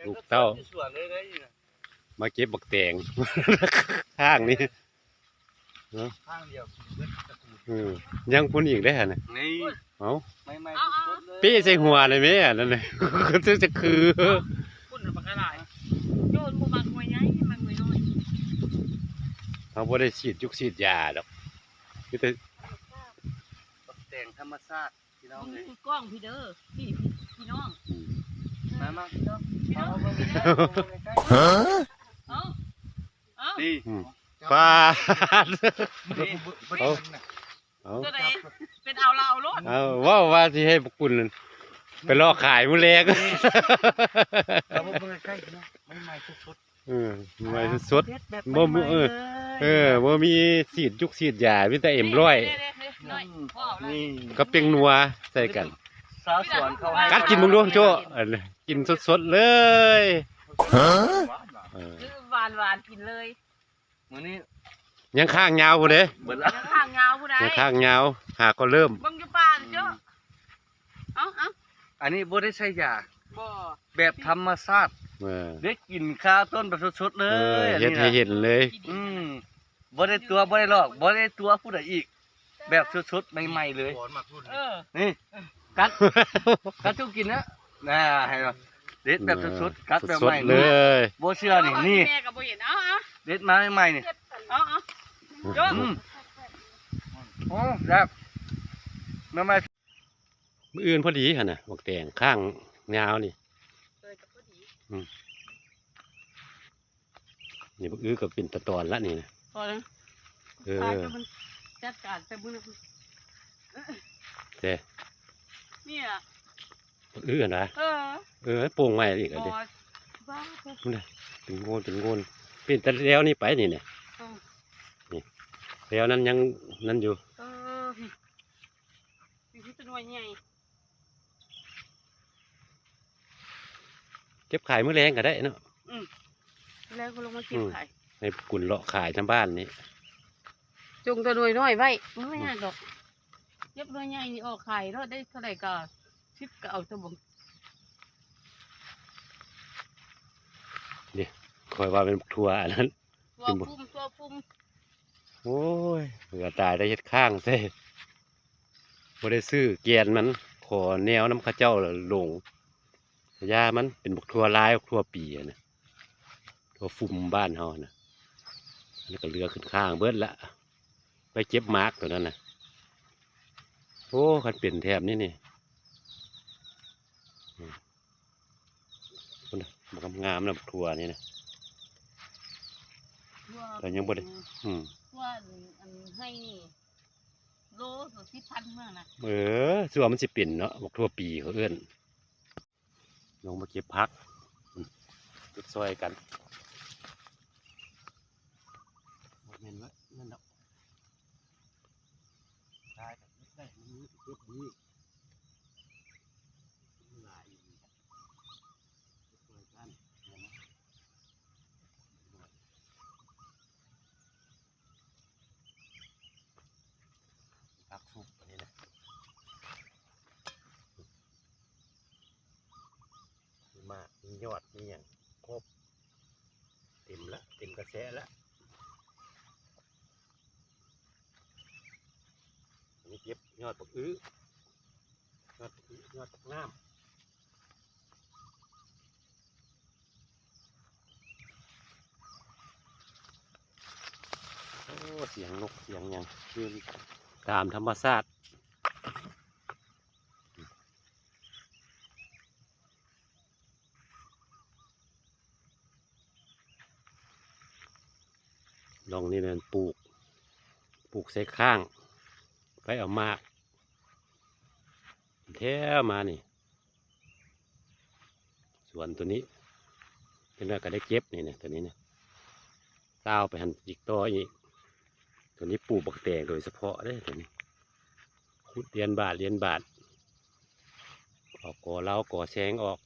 ລູກເຕົ້າ ຢູ່ສວນເລີຍເດ້ນີ້ນະ ມາເກັບບັກແຕງ ຂ້າງນີ້ ເນາະ ຂ້າງດຽວກິນເບິດຕະກູນ ເອີ ຍັງພຸ້ນອີກເດ້ຫັ້ນນະ ນີ້ ເອົ້າ ໃໝ່ໆ ສົດໆ ເລີຍ ເປ້ໃສ່ຫົວໄດ້ແມ້ ອັນນັ້ນນະ ຄືຈະຄື ພຸ້ນນະ ບັກຫຼາຍ ໂຈນບໍ່ມັກໜ່ວຍໃຫຍ່ ມັກໜ່ວຍນ້ອຍ ເຮົາບໍ່ໄດ້ສີດຢູກສີດຢາດອກ ມີແຕ່ ບັກແຕງທຳມະຊາດ ພີ່ນ້ອງເອີຍ ເບິ່ງກ້ອງພີ່ເດີ ພີ່ ພີ່ນ້ອງ ອືມ ມາ ມາ ພີ່ນ້ອງ ມາເບິ່ງໃກ້ໆ ເອົ້າ ເອົ້າ ນີ້ ອືມ ປາດ ນີ້ ເອົາ ເອົາ ຕົວໃດ ເປັນເອົາລະເອົາໂລດ ເອົາ ເວົ້າວ່າຊິໃຫ້ພວກຄຸນໄປເລາະຂາຍມື້ແລງ ເອົາມາເບິ່ງໃກ້ໆ ພີ່ນ້ອງ ໃໝ່ໆ ສົດໆ ເອີ ໃໝ່ສົດໆ ເດັດແບບ ບໍ່ ໃໝ່ໆ ເອີ ເລີຍ ເອີ ບໍ່ມີສີດຢູກສີດຢາ ມີແຕ່ເອັມຮ້ອຍ ນີ້ ນີ້ ນີ້ ກັບແປ້ງນົວໃສ່ກັນ ຊາວສວນເຂົາໃຫ້ ກັດກິນເບິ່ງດູໂຈ້ ອັນ ກິນສົດໆ ເລີຍ ຮະ ເອີ ຄືຫວານໆ ກິນເລີຍ ມື້ນີ້ ຍັງຄ້າງຍາວພຸ້ນເດ້ ເບິດລະ ຍັງຄ້າງຍາວພຸ້ນໃດ ຍັງຄ້າງຍາວ ຫາກໍເລີ່ມ ເບິ່ງຢູ່ປ່າເຈົ້າ ເອົາ ເອົາ ອັນນີ້ບໍ່ໄດ້ໃສ່ຢາ ບໍ່ ແບບທຳມະຊາດ ເອີ ໄດ້ກິນຄາຕົ້ນແບບສົດໆ ເລີຍ ເອີ ອັນນີ້ນະ ເຮັດໃຫ້ເຫັນເລີຍ ອືມ ບໍ່ໄດ້ຕົວະ ບໍ່ໄດ້ຫຼອກ ບໍ່ໄດ້ຕົວະຜູ້ໃດອີກ ແບບສົດໆ ໃໝ່ໆ ເລີຍ ເອີ ນີ້ ກັດ ກັດຈຸກິນນະ ນາ ໃຫ້ເນາະ ເດັດແບບສົດໆ ເອີ ກັດແບບໃໝ່ ສົດໆ ເລີຍ ບໍ່ເຊື່ອນີ້ ນີ້ ແມ່ກໍບໍ່ເຫັນ ເອົາ ເອົາ ເດັດມາໃໝ່ໆ ນີ້ ເອົາ ເອົາ ອືມ ໂອ້ ແຊບ ໃໝ່ໆ ມື້ອື່ນພໍດີຫັ້ນນະ ບັກແຕງຂ້າງຍາວນີ້ ເອີ ກໍພໍດີ ອືມ ນີ້ບັກອຶກໍເປັນຕາຕອນລະນີ້ນະ ພໍແລ້ວ ເອີ ຂາຍແຕ່ມັນຈັດການແຕ່ມື້ນັ້ນ ແຕ່ ນີ້ລະ ບັກອຶຫັ້ນນະ ເອີ ເອີ ໂປ່ງໃໝ່ອີກ ບໍ່ ເດ້ ບ້າ ພຸ້ນນະ ເປັນໂງນ ເປັນໂງນ ເປັນແຕ່ແລ້ວນີ້ໄປນີ້ນະ ເອີ ນີ້ ແລ້ວນັ້ນຍັງນັ້ນຢູ່ ເອີ ມີແຕ່ໜ່ວຍໃຫຍ່ ເກັບຂາຍມື້ແລງກໍໄດ້ເນາະ ອືມ ແລ້ວກໍລົງມາເກັບ ອືມ ຂາຍ ໃຫ້ກຸນເລາະຂາຍນຳບ້ານນີ້ ຈົ່ງແຕ່ໜ່ວຍນ້ອຍໄວ້ ມັນບໍ່ຍາກດອກ ເກັບໜ່ວຍໃຫຍ່ນີ້ອອກຂາຍໂລດ ໄດ້ເທົ່າໃດກໍສິບກໍເອົາຕົວເບິ່ງ ນີ້ ຂ້ອຍວ່າແມ່ນບັກຖົ່ວອັນນັ້ນ ຖົ່ວພຸ່ມ ຖົ່ວພຸ່ມ ໂອ້ຍ ເຫື່ອຕາຍໄດ້ເຮັດຄ້າງແທ້ ບໍ່ໄດ້ຊື້ແກ່ນມັນ ຂໍແນວນຳເຂົາເຈົ້າລະຫຼົງ ຢາມັນເປັນບັກຖົ່ວລາຍ ຖົ່ວປີຫັ້ນນະ ຖົ່ວຟຸມບ້ານເຮົາຫັ້ນນະ ອັນນີ້ກໍເຫຼືອຂຶ້ນຄ້າງເບິດລະ ໄປເກັບໝາກຕົວນັ້ນນະ ໂອ້ ຄັນເປັນແຖບນີ້ນີ້ ອືມ ພຸ້ນນະ ບັກງາມໆນະ ຖົ່ວນີ້ນະ ຖົ່ວ ແຕ່ຍັງບໍ່ໄດ້ ອືມ ຖົ່ວອັນ ອັນໄຮ່ນີ້ ໂລ ໂລສິບພັນເທົ່ານັ້ນນະ ເອີ ສ່ວນມັນຊິເປັນເນາະ ບັກຖົ່ວປີເຂົາເອີ້ນ ລົງມາເກັບຜັກ ເກັບຊ່ອຍກັນ ບໍ່ແມ່ນວ່ານັ້ນດອກ ໄດ້ ໄດ້ ມັນເກັບດີ ຫຼາຍ ເກັບຊ່ອຍກັນ ແມ່ນບໍ່? ຜັກສຸກອັນນີ້ນະ ມີໝາກ ມີຍອດ ມີຫຍັງຄົບ ເຕັມລະ ເຕັມກະແສລະ ອັນນີ້ເກັບຍອດບັກອຶ ຍອດບັກອຶ ຍອດບັກນ້ຳ. ໂອ້ ສຽງນົກສຽງຫຍັງ ຄືຕາມທຳມະຊາດ. ລ່ອງນີ້ແມ່ນປູກ ປູກໃສ່ຂ້າງ ໄປເອົາໝາກ ແຖວມານີ້ ສວນຕົວນີ້ ເປັນວ່າກໍໄດ້ເກັບນີ້ນະ ຕົວນີ້ນະ ຊາວໄປຫັ້ນອີກຕໍ່ອີກ ຕົວນີ້ປູກບັກແຕງໂດຍສະເພາະເດ້ ຕົວນີ້ ຂຸດລຽນບາດ ລຽນບາດ ເອົາກໍລາວກໍແຊງອອກ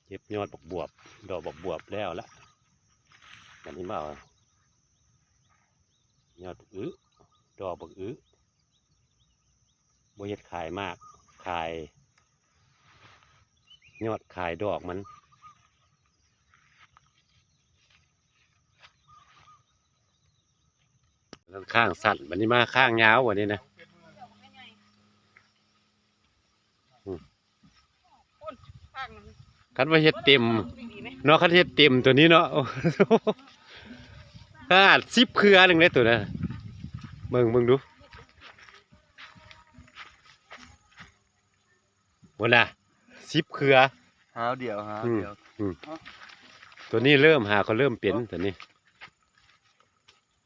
ເກັບຍອດບັກບວບ ດອກບັກບວບແລ້ວລະ ບັດນີ້ມາເອົາຍອດບັກອຶ ດອກບັກອຶ ບໍ່ເຮັດຂາຍໝາກ ຂາຍ ຍອດຂາຍດອກມັນ. ຂ້າງສັ້ນ ບັດນີ້ມາຂ້າງຍາວ ບັດນີ້ນະ. ອືມ ພຸ້ນ ຂ້າງນັ້ນ ຄັນວ່າເຮັດເຕັມເນາະ ຄັນເຮັດເຕັມຕົວນີ້ເນາະ ຂະໜາດສິບເຄືອໜຶ່ງເດ້ຕົວນັ້ນ. ເບິ່ງ ເບິ່ງດູ. ພຸ້ນນະ ສິບເຄືອ ຫາວດຽວ ຫາວດຽວ. ອືມ ອືມ ເອົ້າ ຕົວນີ້ເລີ່ມ ຫາກໍເລີ່ມເປັນຕົວນີ້.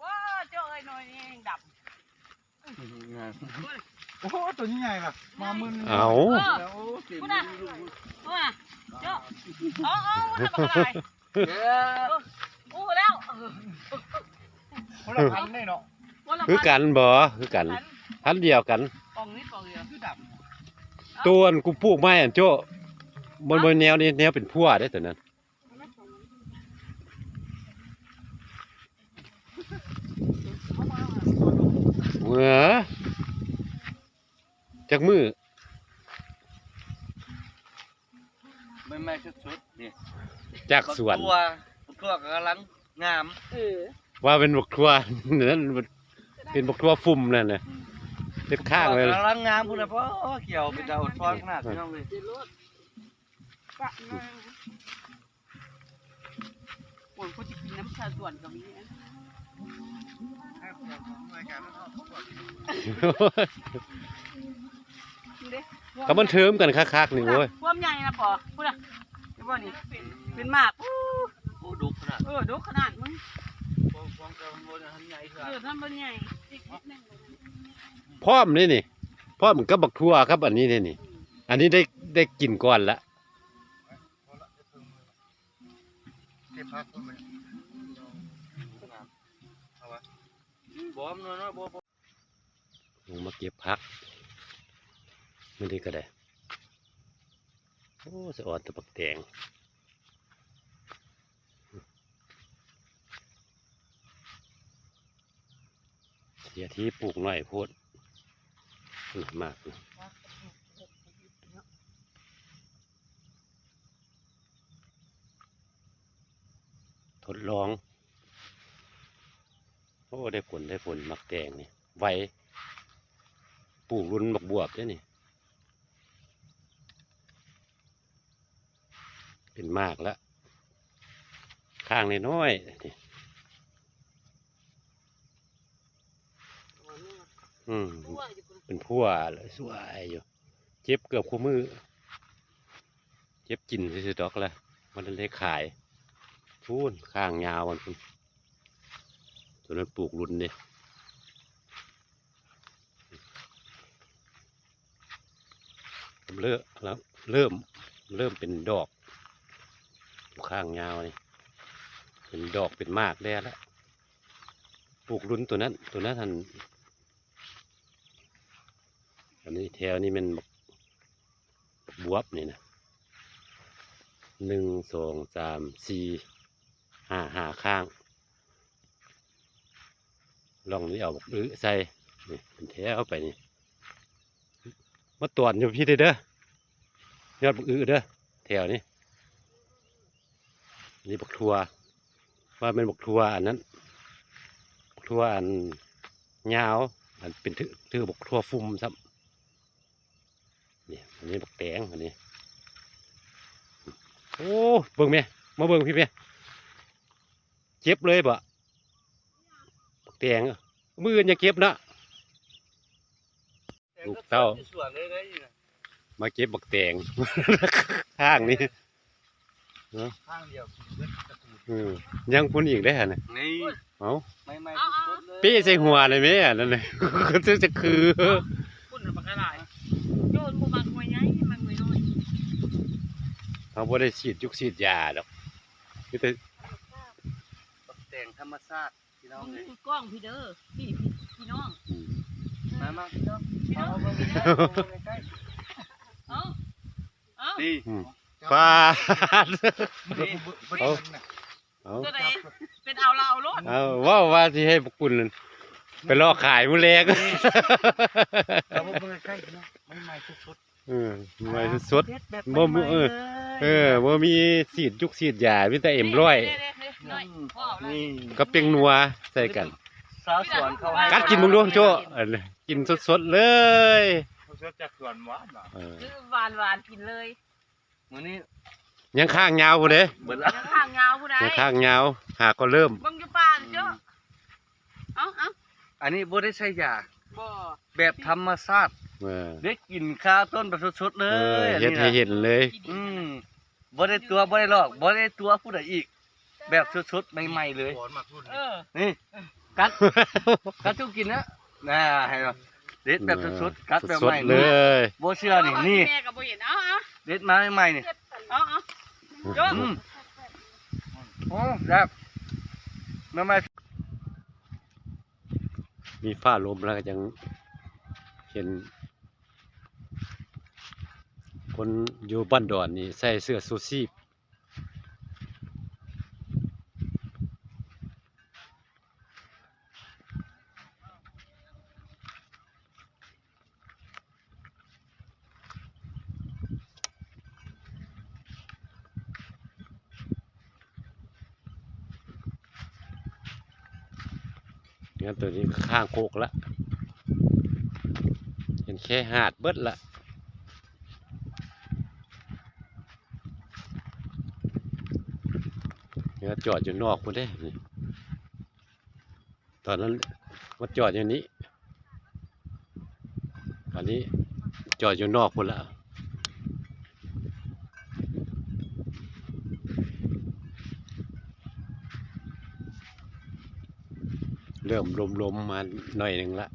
ວ້າ ເຈົ້າເອີຍ ໜ່ວຍນີ້ຍັງດຳ. ໂອ້ໂຫ ຕົວນີ້ໃຫຍ່ລະ ມາມື້ໜຶ່ງ. ເອົ້າ ເອີ ໂອ້ ເຕັມ ພຸ້ນນະ ພຸ້ນນະ ເຈົ້າ ເອົາ ເອົາ ພຸ້ນນະ ບັກຫຼາຍ. ເອີ ໂອ້ ແລ້ວ ຄົນລະພັນເດ້ເນາະ. ຄົນລະພັນ ຄືກັນບໍ່? ຄືກັນ ພັນດຽວກັນ. ປ່ອງນີ້ປ່ອງດຽວ ຄືດຳ. ໂຕອັນກູປູກໄມ້ອັນໂຈ້ ມັນບໍ່ແນວນີ້ ແນວເປັນພົ່ວເດ້ຕົວນັ້ນ. ເອີ ຈັກມື້ ໃໝ່ໆ ສົດໆ ນີ້ ຈາກສວນ. ບັກຖົ່ວ ບັກຖົ່ວກຳລັງງາມ. ເອີ ວ່າເປັນບັກຖົ່ວນັ້ນ ເປັນບັກຖົ່ວຟຸມນັ້ນນະ. ອືມ ເຮັດຂ້າງເລີຍ ກຳລັງງາມພຸ້ນນະ. ໂອ້ ຂຽວເປັນຕາອົນຊອນຂະໜາດ ພີ່ນ້ອງເອີຍ. ປະໜ້ອຍ ໂອ້ຍ ຜູ້ທີ່ກິນນຳຊາວສວນກໍມີ. ເດ້ ກໍມັນເທີມກັນຄັກໆນີ້. ໂອ້ຍ ຄວາມໃຫຍ່ນະ ປໍ ພຸ້ນນະ ເຫັນບໍ່ນີ້ ເປັນໝາກ. ໂອ້ ໂອ້ ດົກຂະໜາດ. ເອີ ດົກຂະໜາດມັນ ພວງ ພວງແຕ່ມັນບໍ່ທັນໃຫຍ່ເທື່ອ. ເອີ ມັນບໍ່ໃຫຍ່ ອີກນິດໜຶ່ງ. ພ້ອມນີ້ນີ້ ພ້ອມກັບບັກຖົ່ວກັບອັນນີ້ນີ້. ອືມ ອັນນີ້ໄດ້ ໄດ້ກິນກ່ອນລະ. ເກັບຜັກກ່ອນໄປ ເອົາວະ ບໍ່ ນ້ອຍໆ ບໍ່ ບໍ່ ລົງມາເກັບຜັກມື້ນີ້ກໍໄດ້. ໂອ້ ສະອອນແຕ່ບັກແຕງ ເສຍທີ່ປູກໜ້ອຍໂພດ ອືມ ມາກ. ທົດລອງ ໂອ້ ໄດ້ຜົນ ໄດ້ຜົນ. ໝາກແຕງນີ້ໄວ ປູກລຸ້ນໝາກບວບເດ້ນີ້. ເປັນໝາກລະ ຂ້າງນ້ອຍໆ ນີ້ ອືມ ເປັນພົ່ວລະ ສວຍຢູ່. ເກັບເກືອບຄູ່ມື້ ເກັບກິນຊື່ໆ ດອກລະ ບໍ່ທັນໄດ້ຂາຍ. ພຸ້ນ ຂ້າງຍາວມັນພຸ້ນ ຕົວນັ້ນປູກລຸ້ນເດ້. ເລີ່ມ ເລີ່ມ ເລີ່ມເປັນດອກ ຂ້າງຍາວນີ້ ເປັນດອກເປັນໝາກແດ່ລະ. ປູກລຸ້ນຕົວນັ້ນ ຕົວນັ້ນຫັ້ນ. ອັນນີ້ແຖວນີ້ແມ່ນບັກ ບັກບວບນີ້ນະ ໜຶ່ງ ສອງ ສາມ ສີ່ ຫ້າ ຫ້າຂ້າງ. ລ່ອງນີ້ເອົາບັກອຶໃສ່ ນີ້ເປັນແຖວໄປນີ້. ມາຕອນຢູ່ພີ້ເດີ ຍອດບັກອຶເດີ ແຖວນີ້. ນີ້ບັກຖົ່ວ ວ່າແມ່ນບັກຖົ່ວອັນນັ້ນ ບັກຖົ່ວອັນຍາວ ອັນເປັນ ຖື ຖືບັກຖົ່ວຟຸມຊ້ຳ. ນີ້ ອັນນີ້ບັກແຕງ ອັນນີ້. ໂອ້ ເບິ່ງແມ່ ມາເບິ່ງພີ້ແມ່ ເກັບເລີຍບໍ ບັກແຕງ. ມື້ອື່ນຢ່າເກັບເນາະ ລູກເຕົ້າ ມາເກັບບັກແຕງ ທາງນີ້ເນາະ ທາງດຽວກິນເບິດກະຕູນ. ເອີ ຍັງພຸ້ນອີກເດ້ຫັ້ນນະ ນີ້ ເອົ້າ ໃໝ່ໆ ສົດໆ ເລີຍ ເປະໃສ່ຫົວເລີຍແມ່ ອັນນັ້ນນະ ຄື ພຸ້ນນະ ບັກຫຼາຍ. ໂຈນບໍ່ມັກໜ່ວຍໃຫຍ່ ມັກໜ່ວຍນ້ອຍ. ເຮົາບໍ່ໄດ້ສີດຢູກສີດຢາດອກ ມີແຕ່ບັກແຕງທຳມະຊາດ. ພີ່ນ້ອງເອີຍ ມືກ້ອງພີ້ເດີ ພີ່ ພີ່ນ້ອງ. ອືມ ມາ ມາ ພີ່ນ້ອງ ເອົາ ເອົາ ນີ້ ອືມ ປາດ ນີ້ ເອົາ ເອົາ ຕົວໃດເປັນເອົາລະເອົາໂລດ. ເອົາ ເວົ້າວ່າຊິໃຫ້ພວກຄຸນໄປເລາະຂາຍມື້ແລງ. ເອົາມາເບິ່ງໃກ້ໆ ພີ່ນ້ອງ ໃໝ່ໆ ສົດໆ. ເອີ ໃໝ່ສົດໆ ເດັດແບບ ບໍ່ ໃໝ່ໆ ເອີ ເດີ. ເອີ ບໍ່ມີສີດຍຸກສີດຢາ ມີແຕ່ເອັມຮ້ອຍ ນີ້ ກັບແປ້ງນົວໃສ່ກັນ. ຊາວສວນເຂົາໃຫ້ ກັດກິນເບິ່ງດູໂຈ້ ອັນ ກິນສົດໆເລີຍ ສົດຈາກສວນຫວານ ເອີ ຫວານໆ ກິນເລີຍ. ມື້ນີ້ຍັງຄ້າງຍາວພຸ້ນເດ້ ເບິດລະ ຍັງຄ້າງຍາວພຸ້ນໃດ ຍັງຄ້າງຍາວ ຫາກໍເລີ່ມ ເບິ່ງຢູ່ປ່າເຈົ້າ. ເອົາໆ ອັນນີ້ບໍ່ໄດ້ໃສ່ຢາ ບໍ່ ແບບທຳມະຊາດ ເອີ ໄດ້ກິນຄາຕົ້ນແບບສົດໆເລີຍ ເອີ ເຮັດໃຫ້ເຫັນເລີຍ ອືມ ບໍ່ໄດ້ຕົວະ ບໍ່ໄດ້ຫຼອກ ບໍ່ໄດ້ຕົວະຜູ້ໃດອີກ ແບບສົດໆໃໝ່ໆເລີຍ ເອີ ນີ້ ກັດ ກັດສູ່ກິນນະ ນາ ໃຫ້ເນາະ ເດັດແບບສົດໆ ກັດແບບໃໝ່ເລີຍ ບໍ່ເຊື່ອນີ້ ນີ້ ແມ່ກໍບໍ່ເຫັນ ເອົາໆ ເດັດມາໃໝ່ໆນີ້ ເອົາໆ ອືມ ໂອ້ ແຊບ ໃໝ່ໆ ມີຟ້າລົມແລ້ວກໍຍັງເຫັນ ຄົນຢູ່ບ້ານດອນນີ້ໃສ່ເສື້ອຊູຊີບ. ເຮືອນໂຕນີ້ຂ້າງໂຄກລະ ເຫັນແຄຫາດເບິດລະ ເຮືອຈອດຢູ່ນອກພຸ້ນເດ້. ຕອນນັ້ນມາຈອດຢູ່ນີ້ ອັນນີ້ຈອດຢູ່ນອກພຸ້ນລະ ເລີ່ມລົມໆມາໜ້ອຍໜຶ່ງລະ.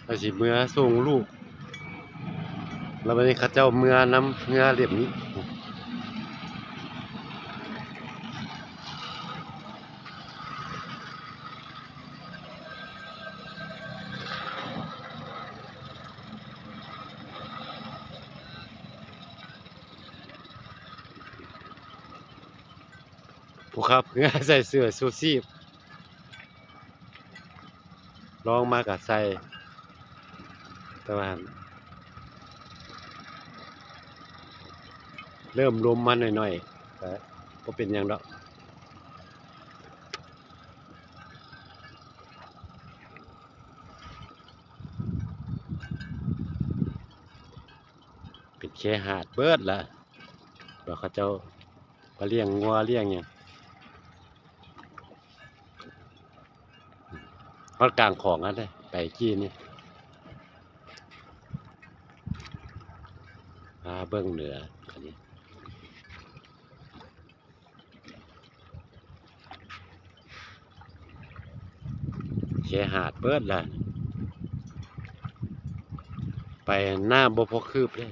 ຂ້ອຍຊິເມືອສົ່ງລູກ ແລ້ວບັດນີ້ເຂົາເຈົ້າເມືອນຳເຮືອເຫຼັ້ມນີ້. ຜູ້ຂັບເຮືອໃສ່ເສື້ອຊູຊີບ ລອງມາກະໃສ່ ແຕ່ວ່າເລີ່ມລົມມາໜ້ອຍໆ ກະບໍ່ເປັນຫຍັງດອກ. ເປັນເຄຫາດເບິດລະ ວ່າເຂົາເຈົ້າໄປລ້ຽງງົວລ້ຽງຫຍັງ ຮອດກາງຂອງຫັ້ນເດ້ ໄປກີ້ນີ້ ພາເບິ່ງເໜືອ ອັນນີ້ ເຄຫາດເບິດລະ ໄປນ້ຳບໍ່ພໍຄືບເດ້.